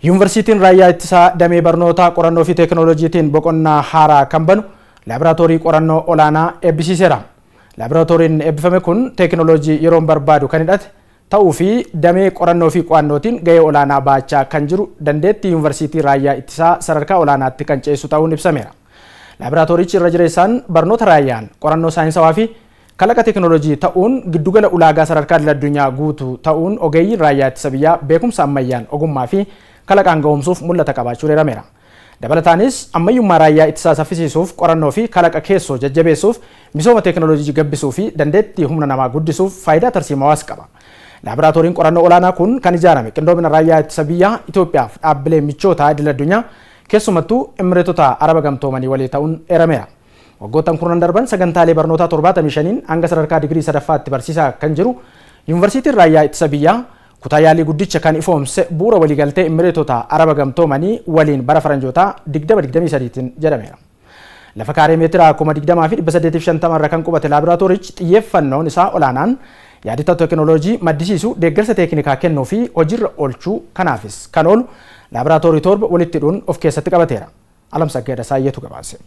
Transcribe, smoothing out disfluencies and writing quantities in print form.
Yuunivarsiitiin Raayyaa Ittisaa damee barnoota qorannoo fi teekinooloojiitiin boqonnaa haaraa kan banu laaboraatoorii qorannoo olaanaa eebbisiiseera. Laaboraatooriin eebbifame kun teekinooloojii yeroon barbaadu kan hidhate ta'uu fi damee qorannoo fi qo'annootiin gahee olaanaa baachaa kan jiru dandeettii Yuunivarsiitii Raayyaa Ittisaa sadarkaa olaanaatti kan ceessu ta'uun ibsameera. Laaboraatoorichi irra jireessaan barnoota raayyaan qorannoo saayinsawaa fi kalaqa teekinooloojii ta'uun giddugala ulaagaa sadarkaa idil-addunyaa guutuu ta'uun ogeeyyiin raayyaa ittisa biyyaa beekumsa ammayyaan ogummaa fi kalaqaan ga'oomsuuf mul'ata qabaachuun eerameera. Dabalataanis ammayyummaa raayyaa ittisaa saffisiisuuf, qorannoo fi kalaqa keessoo jajjabeessuuf, misooma teekinooloojii gabbisuu fi dandeettii humna namaa guddisuuf faayidaa tarsiimawaas qaba. Laaboraatooriin qorannoo olaanaa kun kan ijaarame qindoomina Raayyaa Ittisa Biyyaa Itoophiyaaf dhaabbilee michootaa idil addunyaa, keessumattuu Imireetota Araba Gamtoomanii walii ta'uun eerameera. Waggoottan kurnan darban sagantaalee barnootaa 75n hanga sadarkaa digirii sadaffaatti barsiisaa kan jiru Yuunivarsiitiin Raayyaa Ittisa Biyyaa kutaa yaalii guddicha kan ifoomse bu'uura waliigaltee Imireetota Araba Gamtoomanii waliin bara faranjootaa 2023tiin jedhameera. Lafa kaaree meetira 20,850 irra kan qubate laaboraatoorichi xiyyeeffannoon isaa olaanaan yaadota teekinooloojii maddisiisuu, deeggarsa teeknikaa kennuu fi hojiirra oolchuu, kanaafis kan oolu laaboraatoorii 7 walitti hidhuun of keessatti qabateera. Alamsaggeedha Saayyeetu gabaase.